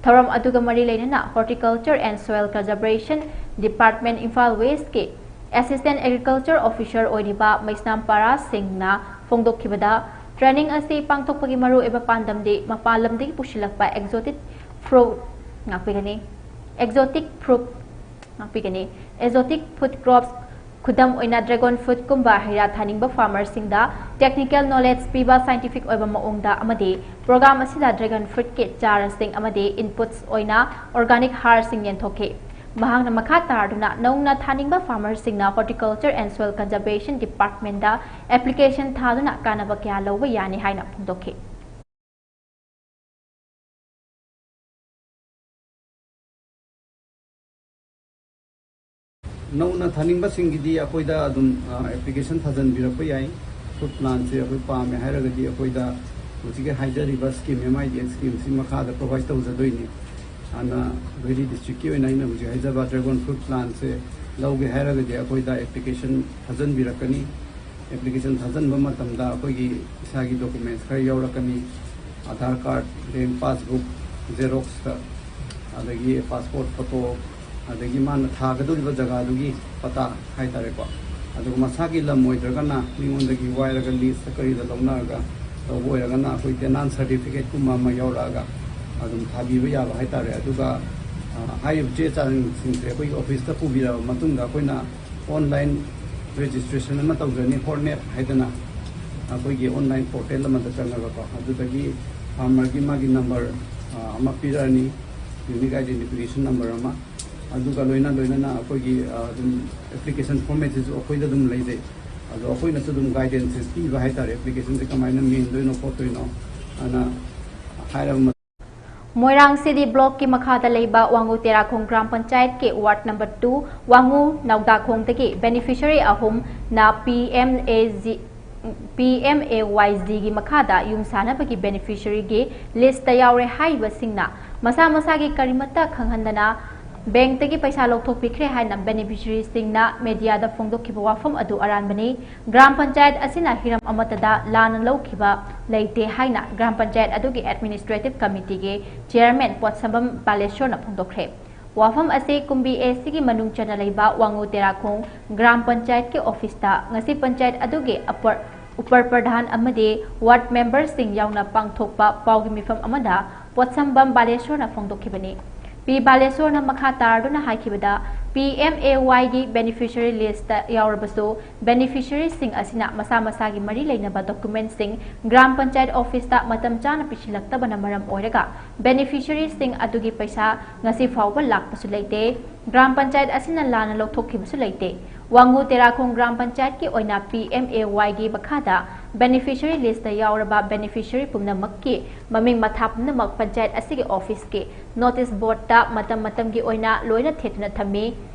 ꯊꯧꯔꯝ ꯑꯗꯨꯒ ꯃꯔꯤ ꯂꯩꯅꯅ Horticulture and Soil Conservation Department Imphal ꯋꯦꯁꯀꯤ Assistant Agriculture Officer ꯑꯣꯏꯔꯤꯕ ꯃꯩꯁꯅꯥꯝ ꯄꯥꯔꯥ ꯁꯤꯡꯅ ꯐꯣꯡꯗꯣꯛꯈꯤꯕꯗ, training ꯑꯁꯤ ꯄꯥꯡꯊꯣꯛꯄꯒꯤ ꯃꯔꯨꯑꯣꯏꯕ ꯄꯥꯟꯗꯝꯗꯤ ꯃꯄꯥꯟ ꯂꯝꯗꯒꯤ ꯄꯨꯁꯤꯜꯂꯛꯄ exotic fruit ꯉꯥꯛꯄꯤꯒꯅꯤ꯫ Exotic fruit ꯉꯥꯛꯄꯤꯒꯅꯤ꯫ Exotic food crops, ꯈꯨꯗꯝ ꯑꯣꯏꯅ dragon fruitꯀꯨꯝꯕ ꯍꯩ ꯔꯥ ꯊꯥꯅꯤꯡꯕ farmerꯁꯤꯡꯗ technical knowledge ꯄꯤꯕ, scientific ꯑꯣꯏꯕ ꯃꯑꯣꯡꯗ ꯑꯃꯗꯤ program ꯑꯁꯤꯗ dragon fruitꯀꯤ ꯆꯥꯔꯁꯤꯡ ꯑꯃꯗꯤ inputs ꯑꯣꯏꯅ organic ꯍꯥꯔꯁꯤꯡ ꯌꯦꯟꯊꯣꯛꯈꯤ꯫ ꯃꯍꯥꯛꯅ ꯃꯈꯥ ꯇꯥꯗꯨꯅ ꯅꯧꯅ ꯊꯥꯅꯤꯡꯕ farmerꯁꯤꯡꯅ Horticulture and Soil Conservation Departmentꯇ application ꯊꯥꯗꯨꯅ ꯀꯥꯟꯅꯕ ꯀꯌꯥ ꯂꯧꯕ ꯌꯥꯅꯤ ꯍꯥꯏꯅ ꯐꯣꯡꯗꯣꯛꯈꯤ꯫ ꯅꯧꯅ ꯊꯥꯅꯤꯡꯕꯁꯤꯡꯒꯤꯗꯤ ꯑꯩꯈꯣꯏꯗ ꯑꯗꯨꯝ, ꯑ, application ꯊꯥꯖꯤꯟꯕꯤꯔꯛꯄ ꯌꯥꯏ꯫ Fruit plantꯁꯦ ꯑꯩꯈꯣꯏ ꯄꯥꯝꯃꯦ ꯍꯥꯏꯔꯒꯗꯤ ꯑꯩꯈꯣꯏꯗ ꯍꯧꯖꯤꯛꯀꯤ ꯍꯥꯏꯖꯔꯤꯕ scheme, M I D X schemeꯁꯤ ꯃꯈꯥꯗ provide ꯇꯧꯖꯗꯣꯏꯅꯤ꯫ ꯑꯗꯨꯅ ꯚꯦꯂꯤ districtꯀꯤ ꯑꯣꯏꯅ ꯑꯩꯅ ꯍꯧꯖꯤꯛ ꯍꯥꯏꯖꯕ dragon fruit plantꯁꯦ ꯂꯧꯒꯦ ꯍꯥꯏꯔꯒꯗꯤ ꯑꯩꯈꯣꯏꯗ application ꯊꯥꯖꯤꯟꯕꯤꯔꯛꯀꯅꯤ꯫ Application ꯊꯥꯖꯤꯟꯕ ꯃꯇꯝꯗ ꯑꯩꯈꯣꯏꯒꯤ ꯏꯁꯥꯒꯤ documents ꯈꯔ ꯌꯥꯎꯔꯛꯀꯅꯤ꯫ Aadhaar card, bank passbook, Xerox, ꯑꯗꯒꯤ passport photo, ꯑꯗꯒꯤ ꯃꯥꯅ ꯊꯥꯒꯗꯧꯔꯤꯕ ꯖꯒꯥꯗꯨꯒꯤ ꯄꯇꯥ ꯍꯥꯏꯇꯥꯔꯦꯀꯣ꯫ ꯑꯗꯨꯒ ꯃꯁꯥꯒꯤ ꯂꯝ ꯑꯣꯏꯗ꯭ꯔꯒꯅ ꯃꯤꯉꯣꯟꯗꯒꯤ ꯋꯥꯏꯔꯒ leaseꯇ ꯀꯔꯤꯗ ꯂꯧꯅꯔꯒ ꯇꯧꯕ ꯑꯣꯏꯔꯒꯅ ꯑꯩꯈꯣꯏ ꯇꯦꯅꯥꯟ ꯁꯥꯔꯇꯤꯐꯤꯀꯦꯠꯀꯨꯝꯕ ꯑꯃ ꯌꯥꯎꯔꯛꯑꯒ ꯑꯗꯨꯝ ꯊꯥꯕꯤꯕ ꯌꯥꯕ ꯍꯥꯏꯇꯥꯔꯦ꯫ ꯑꯗꯨꯒ ꯍꯥꯏꯔꯤꯕ ꯆꯦ ꯆꯥꯡꯁꯤꯡꯁꯦ ꯑꯩꯈꯣꯏꯒꯤ ꯑꯣꯐꯤꯁꯇ ꯄꯨꯕꯤꯔꯛꯑꯕ ꯃꯇꯨꯡꯗ ꯑꯩꯈꯣꯏꯅ online registration ꯑꯃ ꯇꯧꯖꯅꯤ, ꯍꯣꯔꯅꯦꯠ ꯍꯥꯏꯗꯅ ꯑꯩꯈꯣꯏꯒꯤ online portal ꯑꯃꯗ ꯆꯪꯉꯒꯀꯣ꯫ ꯑꯗꯨꯗꯒꯤ ꯐꯥꯔꯃꯔꯒꯤ ꯃꯥꯒꯤ ꯅꯝꯕꯔ ꯑꯃ ꯄꯤꯔꯛꯑꯅꯤ, ꯌꯨꯅꯤꯛ ꯑꯥꯏꯗꯦꯟꯇꯤꯐꯤꯀꯦꯁꯟ ꯅꯝꯕꯔ ꯑꯃ꯫ ꯑꯗꯨꯒ ꯂꯣꯏꯅ ꯂꯣꯏꯅꯅ ꯑꯩꯈꯣꯏꯒꯤ ꯑꯗꯨꯝ ꯑꯦꯄ꯭ꯂꯤꯀꯦꯁꯟ ꯐꯣꯔꯃꯦꯠꯁꯤꯁꯨ ꯑꯩꯈꯣꯏꯗ ꯑꯗꯨꯝ ꯂꯩꯖꯩ꯫ ꯑꯗꯣ ꯑꯩꯈꯣꯏꯅꯁꯨ ꯑꯗꯨꯝ ꯒꯥꯏꯗꯦꯟꯁꯦꯁ ꯄꯤꯕ ꯍꯥꯏꯇꯥꯔꯦ, ꯑꯦꯄ꯭ꯂꯤꯀꯦꯁꯟꯁꯦ ꯀꯃꯥꯏꯅ ꯃꯦꯟꯗꯣꯏꯅꯣ ꯈꯣꯠꯇꯣꯏꯅꯣ ꯑꯅ ꯍꯥꯏꯔꯕ ꯃꯇꯨꯡ꯫ ꯃꯣꯏꯔꯥꯡ ꯁꯤꯗꯤ ꯕ꯭ꯂꯣꯛꯀꯤ ꯃꯈꯥꯗ ꯂꯩꯕ ꯋꯥꯉꯨ ꯇꯦꯔꯥꯈꯣꯡ ꯒ꯭ꯔꯥꯝ ꯄꯟꯆꯥꯌꯠꯀꯤ ꯋꯥꯔꯗ ꯅꯝꯕꯔ ꯇꯨ ꯋꯥꯉꯨ ꯅꯧꯗꯥꯈꯣꯡꯗꯒꯤ ꯕꯦꯅꯤꯐꯤꯁꯔꯤ ꯑꯍꯨꯝꯅ P M A G P M A Y ꯖꯤꯒꯤ ꯃꯈꯥꯗ ꯌꯨꯝ ꯁꯥꯅꯕꯒꯤ ꯕꯦꯅꯤꯐꯤꯁꯔꯤꯒꯤ ꯂꯤꯁꯇ ꯌꯥꯎꯔꯦ ꯍꯥꯏꯔꯤꯕꯁꯤꯡꯅ ꯃꯁꯥ ꯃꯁꯥꯒꯤ ꯀꯔꯤꯃꯠꯇ ꯈꯪꯍꯟꯗꯅ ꯕꯦꯡꯛꯇꯒꯤ ꯄꯩꯁꯥ ꯂꯧꯊꯣꯛꯄꯤꯈ꯭ꯔꯦ ꯍꯥꯏꯅ ꯕꯦꯅꯤꯐꯤꯁꯔꯤꯁꯤꯡꯅ ꯃꯦꯗꯤꯌꯥꯗ ꯐꯣꯡꯗꯣꯛꯈꯤꯕ ꯋꯥꯐꯝ ꯑꯗꯨ ꯑꯔꯥꯟꯕꯅꯤ꯫ ꯒ꯭ꯔꯥꯝ ꯄꯟꯆꯥꯌꯠ ꯑꯁꯤꯅ ꯍꯤꯔꯝ ꯑꯃꯠꯇꯗ ꯂꯥꯟꯅ ꯂꯧꯈꯤꯕ ꯂꯩꯇꯦ ꯍꯥꯏꯅ ꯒ꯭ꯔꯥꯝ ꯄꯟꯆꯥꯌꯠ ꯑꯗꯨꯒꯤ ꯑꯦꯗꯃꯤꯅꯤꯁꯇ꯭ꯔꯦꯇꯤꯚ ꯀꯃꯤꯇꯤꯒꯤ ꯆꯤꯌꯔꯃꯦꯟ ꯄꯣꯠꯁꯝꯕꯝ ꯕꯥꯂꯦꯁꯣꯔꯅ ꯐꯣꯡꯗꯣꯛꯈ꯭ꯔꯦ꯫ ꯋꯥꯐꯝ ꯑꯁꯤ ꯀꯨꯝꯕꯤ ꯑꯦ ꯁꯤꯒꯤ ꯃꯅꯨꯡ ꯆꯟꯅ ꯂꯩꯕ ꯋꯥꯉꯨ ꯇꯦꯔꯥꯈꯣꯡ ꯒ꯭ꯔꯥꯝ ꯄꯟꯆꯥꯌꯠꯀꯤ ꯑꯣꯐꯤꯁꯇ ꯉꯁꯤ ꯄꯟꯆꯥꯌꯠ ꯑꯗꯨꯒꯤ ꯑꯄꯔ ꯎꯄꯔ ꯄ꯭ꯔꯙꯥꯟ ꯑꯃꯗꯤ ꯋꯥꯔꯗ ꯃꯦꯝꯕꯔꯁꯤꯡ ꯌꯥꯎꯅ ꯄꯥꯡꯊꯣꯛꯄ ꯄꯥꯎꯒꯤ ꯃꯤꯐꯝ ꯑꯃꯗ ꯄꯣꯠꯁꯝꯕꯝ ꯕꯥꯂꯦꯁꯣꯔꯅ ꯐꯣꯡꯗꯣꯛꯈꯤꯕꯅꯤ꯫ ꯄꯤ ꯕꯥꯂꯦꯁꯣꯔꯅ ꯃꯈꯥ ꯇꯥꯔꯗꯨꯅ ꯍꯥꯏꯈꯤꯕꯗ, ꯄꯤ ꯑꯦꯝ ꯑꯦ ꯋꯥꯏꯒꯤ ꯕꯦꯅꯤꯐꯤꯁꯔꯤ ꯂꯤꯁꯇ ꯌꯥꯎꯔꯕꯁꯨ, ꯕꯦꯅꯤꯐꯤꯁꯔꯤꯁꯤꯡ ꯑꯁꯤꯅ ꯃꯁꯥ ꯃꯁꯥꯒꯤ ꯃꯔꯤ ꯂꯩꯅꯕ ꯗꯣꯀꯨꯃꯦꯟꯠꯁꯤꯡ ꯒ꯭ꯔꯥꯝ ꯄꯟꯆꯥꯌꯠ ꯑꯣꯐꯤꯁꯇ ꯃꯇꯝ ꯆꯥꯅ ꯄꯤꯁꯤꯜꯂꯛꯇꯕꯅ ꯃꯔꯝ ꯑꯣꯏꯔꯒ ꯕꯦꯅꯤꯐꯤꯁꯔꯤꯁꯤꯡ ꯑꯗꯨꯒꯤ ꯄꯩꯁꯥ ꯉꯁꯤ ꯐꯥꯎꯕ ꯂꯥꯛꯄꯁꯨ ꯂꯩꯇꯦ꯫ ꯒ꯭ꯔꯥꯝ ꯄꯟꯆꯥꯌꯠ ꯑꯁꯤꯅ ꯂꯥꯟꯅ ꯂꯧꯊꯣꯛꯈꯤꯕꯁꯨ ꯂꯩꯇꯦ꯫ ꯋꯥꯉꯨ ꯇꯦꯔꯥꯈꯣꯡ ꯒ꯭ꯔꯥꯝ ꯄꯟꯆꯥꯌꯠꯀꯤ ꯑꯣꯏꯅ ꯄꯤ ꯑꯦꯝ ꯑꯦ ꯋꯥꯏꯒꯤ ꯃꯈꯥꯗ ꯕꯦꯅꯤꯐꯤꯁꯔꯤ ꯂꯤꯁꯇ ꯌꯥꯎꯔꯕ ꯕꯦꯅꯤꯐꯤꯁꯔꯤ ꯄꯨꯝꯅꯃꯛꯀꯤ ꯃꯃꯤꯡ ꯃꯊꯥ ꯄꯨꯝꯅꯃꯛ ꯄꯟꯆꯥꯌꯠ ꯑꯁꯤꯒꯤ ꯑꯣꯐꯤꯁꯀꯤ ꯅꯣꯇꯤꯁ ꯕꯣꯔꯗꯇ ꯃꯇꯝ ꯃꯇꯝꯒꯤ ꯑꯣꯏꯅ ꯂꯣꯏꯅ ꯊꯦꯠꯇꯨꯅ ꯊꯝꯃꯤ꯫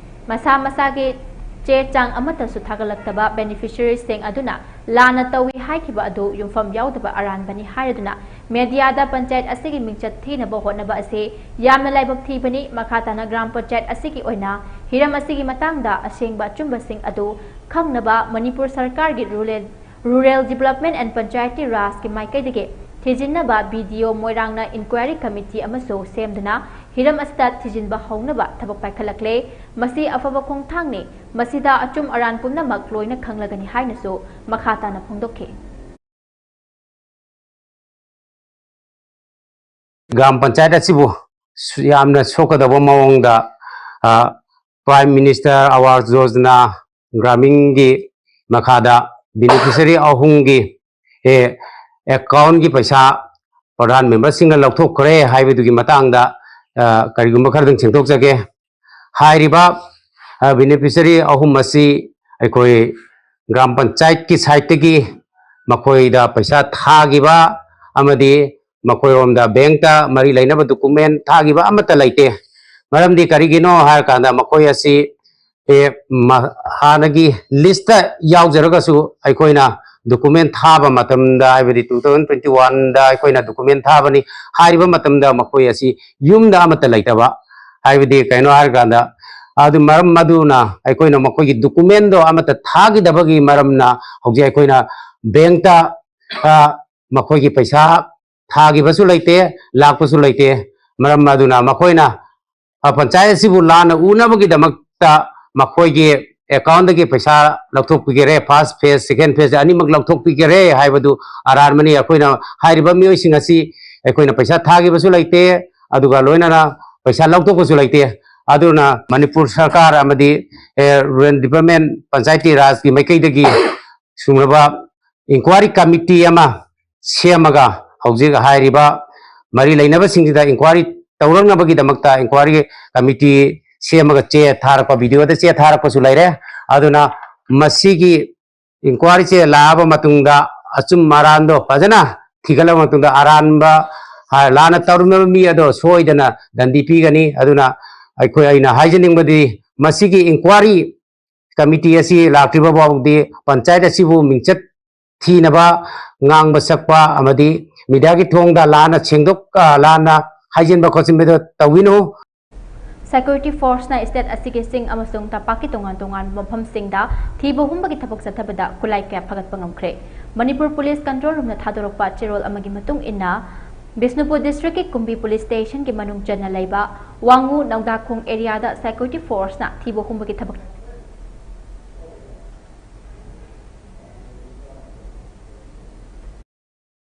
ꯃꯁꯥ ꯃꯁꯥꯒꯤ ꯆꯦ ꯆꯥꯡ ꯑꯃꯠꯇꯁꯨ ꯊꯥꯒꯠꯂꯛꯇꯕ ꯕꯦꯅꯤꯐꯤꯁꯔꯤꯁꯤꯡ ꯑꯗꯨꯅ ꯂꯥꯟꯅ ꯇꯧꯏ ꯍꯥꯏꯈꯤꯕ ꯑꯗꯨ ꯌꯨꯝꯐꯝ ꯌꯥꯎꯗꯕ ꯑꯔꯥꯟꯕꯅꯤ ꯍꯥꯏꯔꯗꯨꯅ ꯃꯦꯗꯤꯌꯥꯗ ꯄꯟꯆꯥꯌꯠ ꯑꯁꯤꯒꯤ ꯃꯤꯡꯆꯠ ꯊꯤꯅꯕ ꯍꯣꯠꯅꯕ ꯑꯁꯤ ꯌꯥꯝꯅ ꯂꯥꯏꯕꯛ ꯊꯤꯕꯅꯤ꯫ ꯃꯈꯥ ꯇꯥꯅ ꯒ꯭ꯔꯥꯝ ꯄꯟꯆꯥꯌꯠ ꯑꯁꯤꯒꯤ ꯑꯣꯏꯅ ꯍꯤꯔꯝ ꯑꯁꯤꯒꯤ ꯃꯇꯥꯡꯗ ꯑꯁꯦꯡꯕ ꯑꯆꯨꯝꯕꯁꯤꯡ ꯑꯗꯨ ꯈꯪꯅꯕ ꯃꯅꯤꯄꯨꯔ ꯁꯔꯀꯥꯔꯒꯤ ꯔꯨꯔꯦꯜ ꯔꯨꯔꯦꯜ ꯗꯤꯕꯦꯂꯞꯃꯦꯟ ꯑꯦꯟ ꯄꯟꯆꯥꯌꯠꯇꯤ ꯔꯥꯖꯀꯤ ꯃꯥꯏꯀꯩꯗꯒꯤ ꯊꯤꯖꯤꯟꯅꯕ ꯕꯤ ꯗꯤ ꯑꯣ ꯃꯣꯏꯔꯥꯡꯅ ꯏꯟꯀ꯭ꯋꯥꯏꯔꯤ ꯀꯃꯤꯇꯤ ꯑꯃꯁꯨ ꯁꯦꯝꯗꯨꯅ ꯍꯤꯔꯝ ꯑꯁꯤꯗ ꯊꯤꯖꯤꯟꯕ ꯍꯧꯅꯕ ꯊꯕꯛ ꯄꯥꯏꯈꯠꯂꯛꯂꯦ꯫ ꯃꯁꯤ ꯑꯐꯕ ꯈꯣꯡꯊꯥꯡꯅꯤ꯫ ꯃꯁꯤꯗ ꯑꯆꯨꯝ ꯑꯔꯥꯟ ꯄꯨꯝꯅꯃꯛ ꯂꯣꯏꯅ ꯈꯪꯂꯒꯅꯤ ꯍꯥꯏꯅꯁꯨ ꯃꯈꯥ ꯇꯥꯅ ꯐꯣꯡꯗꯣꯛꯈꯤ꯫ ꯒ꯭ꯔꯥꯝ ꯄꯟꯆꯥꯌꯠ ꯑꯁꯤꯕꯨ ꯁꯨ-, ꯌꯥꯝꯅ ꯁꯣꯛꯀꯗꯕ ꯃꯑꯣꯡꯗ, ꯑ, Prime Minister Awas Yojana Graminꯒꯤ ꯃꯈꯥꯗ beneficiary ꯑꯍꯨꯝꯒꯤ, ꯑꯦ, accountꯀꯤ ꯄꯩꯁꯥ ꯄ꯭ꯔꯙꯥꯟ ꯃꯦꯝꯕꯔꯁꯤꯡꯅ ꯂꯧꯊꯣꯛꯈ꯭ꯔꯦ ꯍꯥꯏꯕꯗꯨꯒꯤ ꯃꯇꯥꯡꯗ, ꯑ, ꯀꯔꯤꯒꯨꯝꯕ ꯈꯔꯗꯪ ꯁꯦꯡꯗꯣꯛꯆꯒꯦ꯫ ꯍꯥꯏꯔꯤꯕ, ꯑ, beneficiary ꯑꯍꯨꯝ ꯑꯁꯤ ꯑꯩꯈꯣꯏ ꯒ꯭ꯔꯥꯝ ꯄꯟꯆꯥꯌꯠꯀꯤ ꯁꯥꯏꯠꯇꯒꯤ ꯃꯈꯣꯏꯗ ꯄꯩꯁꯥ ꯊꯥꯈꯤꯕ ꯑꯃꯗꯤ ꯃꯈꯣꯏꯔꯣꯝꯗ ꯕꯦꯡꯛꯇ ꯃꯔꯤ ꯂꯩꯅꯕ ꯗꯣꯀꯨꯃꯦꯟ ꯊꯥꯈꯤꯕ ꯑꯃꯠꯇ ꯂꯩꯇꯦ꯫ ꯃꯔꯝꯗꯤ ꯀꯔꯤꯒꯤꯅꯣ ꯍꯥꯏꯔꯀꯥꯟꯗ ꯃꯈꯣꯏ ꯑꯁꯤ, ꯑꯦ, ꯃ-, ꯍꯥꯟꯅꯒꯤ ꯂꯤꯁꯇ ꯌꯥꯎꯖꯔꯒꯁꯨ ꯑꯩꯈꯣꯏꯅ ꯗꯣꯀꯨꯃꯦꯟ ꯊꯥꯕ ꯃꯇꯝꯗ, ꯍꯥꯏꯕꯗꯤ two thousand twenty oneꯗ ꯑꯩꯈꯣꯏꯅ ꯗꯣꯀꯨꯃꯦꯟ ꯊꯥꯕꯅꯤ꯫ ꯍꯥꯏꯔꯤꯕ ꯃꯇꯝꯗ ꯃꯈꯣꯏ ꯑꯁꯤ ꯌꯨꯝꯗ ꯑꯃꯠꯇ ꯂꯩꯇꯕ꯫ ꯍꯥꯏꯕꯗꯤ ꯀꯩꯅꯣ ꯍꯥꯏꯔꯀꯥꯟꯗ, ꯑꯗꯨ ꯃꯔꯝ ꯑꯗꯨꯅ ꯑꯩꯈꯣꯏꯅ ꯃꯈꯣꯏꯒꯤ ꯗꯣꯀꯨꯃꯦꯟꯗꯣ ꯑꯃꯠꯇ ꯊꯥꯈꯤꯗꯕꯒꯤ ꯃꯔꯝꯅ ꯍꯧꯖꯤꯛ ꯑꯩꯈꯣꯏꯅ ꯕꯦꯡꯛꯇ, ꯑ, ꯃꯈꯣꯏꯒꯤ ꯄꯩꯁꯥ ꯊꯥꯈꯤꯕꯁꯨ ꯂꯩꯇꯦ, ꯂꯥꯛꯄꯁꯨ ꯂꯩꯇꯦ꯫ ꯃꯔꯝ ꯑꯗꯨꯅ ꯃꯈꯣꯏꯅ, ꯑ, ꯄꯟꯆꯥꯌꯠ ꯑꯁꯤꯕꯨ ꯂꯥꯟꯅ ꯎꯅꯕꯒꯤꯗꯃꯛꯇ ꯃꯈꯣꯏꯒꯤ accountꯗꯒꯤ ꯄꯩꯁꯥ ꯂꯧꯊꯣꯛꯄꯤꯒꯦꯔꯦ, first phase, second phase ꯑꯅꯤꯃꯛ ꯂꯧꯊꯣꯛꯄꯤꯒꯦꯔꯦ ꯍꯥꯏꯕꯗꯨ ꯑꯔꯥꯟꯕꯅꯤ꯫ ꯑꯩꯈꯣꯏꯅ ꯍꯥꯏꯔꯤꯕ ꯃꯤꯑꯣꯏꯁꯤꯡ ꯑꯁꯤ ꯑꯩꯈꯣꯏꯅ ꯄꯩꯁꯥ ꯊꯥꯈꯤꯕꯁꯨ ꯂꯩꯇꯦ, ꯑꯗꯨꯒ ꯂꯣꯏꯅꯅ ꯄꯩꯁꯥ ꯂꯧꯊꯣꯛꯄꯁꯨ ꯂꯩꯇꯦ꯫ ꯑꯗꯨꯅ ꯃꯅꯤꯄꯨꯔ ꯁꯔꯀꯥꯔ ꯑꯃꯗꯤ, ꯑꯦ, Rural Development, ꯄꯟꯆꯥꯌꯇꯤ ꯔꯥꯖꯀꯤ ꯃꯥꯏꯀꯩꯗꯒꯤ ꯁꯨꯡꯂꯕ inquiry committee ꯑꯃ ꯁꯦꯝꯃꯒ ꯍꯧꯖꯤꯛ ꯍꯥꯏꯔꯤꯕ ꯃꯔꯤ ꯂꯩꯅꯕꯁꯤꯡꯁꯤꯗ inquiry ꯇꯧꯔꯛꯅꯕꯒꯤꯗꯃꯛꯇ inquiry committee ꯁꯦꯝꯃꯒ ꯆꯦ ꯊꯥꯔꯛꯄ, videoꯗ ꯆꯦ ꯊꯥꯔꯛꯄꯁꯨ ꯂꯩꯔꯦ꯫ ꯑꯗꯨꯅ ꯃꯁꯤꯒꯤ inquiryꯁꯦ ꯂꯥꯛꯑꯕ ꯃꯇꯨꯡꯗ ꯑꯆꯨꯝ ꯑꯔꯥꯟꯗꯣ ꯐꯖꯅ ꯊꯤꯒꯠꯂꯕ ꯃꯇꯨꯡꯗ ꯑꯔꯥꯟꯕ, ꯍꯥ, ꯂꯥꯟꯅ ꯇꯧꯔꯝꯂꯕ ꯃꯤ ꯑꯗꯣ ꯁꯣꯏꯗꯅ ꯗꯟꯗꯤ ꯄꯤꯒꯅꯤ꯫ ꯑꯗꯨꯅ ꯑꯩꯈꯣꯏ, ꯑꯩꯅ ꯍꯥꯏꯖꯅꯤꯡꯕꯗꯤ ꯃꯁꯤꯒꯤ inquiry committee ꯑꯁꯤ ꯂꯥꯛꯇ꯭ꯔꯤꯕ ꯐꯥꯎꯕꯗꯤ ꯄꯟꯆꯥꯌꯠ ꯑꯁꯤꯕꯨ ꯃꯤꯡꯆꯠ ꯊꯤꯅꯕ ꯉꯥꯡꯕ ꯁꯛꯄ ꯑꯃꯗꯤ mediaꯒꯤ ꯊꯣꯡꯗ ꯂꯥꯟꯅ ꯁꯦꯡꯗꯣꯛ-, ꯑ, ꯂꯥꯟꯅ ꯍꯥꯏꯖꯤꯟꯕ ꯈꯣꯠꯆꯤꯟꯕꯗꯨ ꯇꯧꯕꯤꯅꯨ꯫ Security forceꯅ state ꯑꯁꯤꯒꯤ ꯆꯤꯡ ꯑꯃꯁꯨꯡ ꯇꯝꯄꯥꯛꯀꯤ ꯇꯣꯉꯥꯟ ꯇꯣꯉꯥꯟꯕ ꯃꯐꯝꯁꯤꯡꯗ ꯊꯤꯕ ꯍꯨꯝꯕꯒꯤ ꯊꯕꯛ ꯆꯠꯊꯕꯗ ꯈꯨꯠꯂꯥꯏ ꯀꯌꯥ ꯐꯒꯠꯄ ꯉꯝꯈ꯭ꯔꯦ꯫ ꯃꯅꯤꯄꯨꯔ Police Control Roomꯅ ꯊꯥꯗꯣꯔꯛꯄ ꯆꯦꯔꯣꯜ ꯑꯃꯒꯤ ꯃꯇꯨꯡ ꯏꯟꯅ, ꯕꯤꯁꯅꯨꯄꯨꯔ districtꯀꯤ ꯀꯨꯝꯕꯤ police stationꯒꯤ ꯃꯅꯨꯡ ꯆꯟꯅ ꯂꯩꯕ ꯋꯥꯡꯉꯨ ꯅꯧꯗꯥꯈꯣꯡ areaꯗ security forceꯅ ꯊꯤꯕ ꯍꯨꯝꯕꯒꯤ ꯊꯕꯛ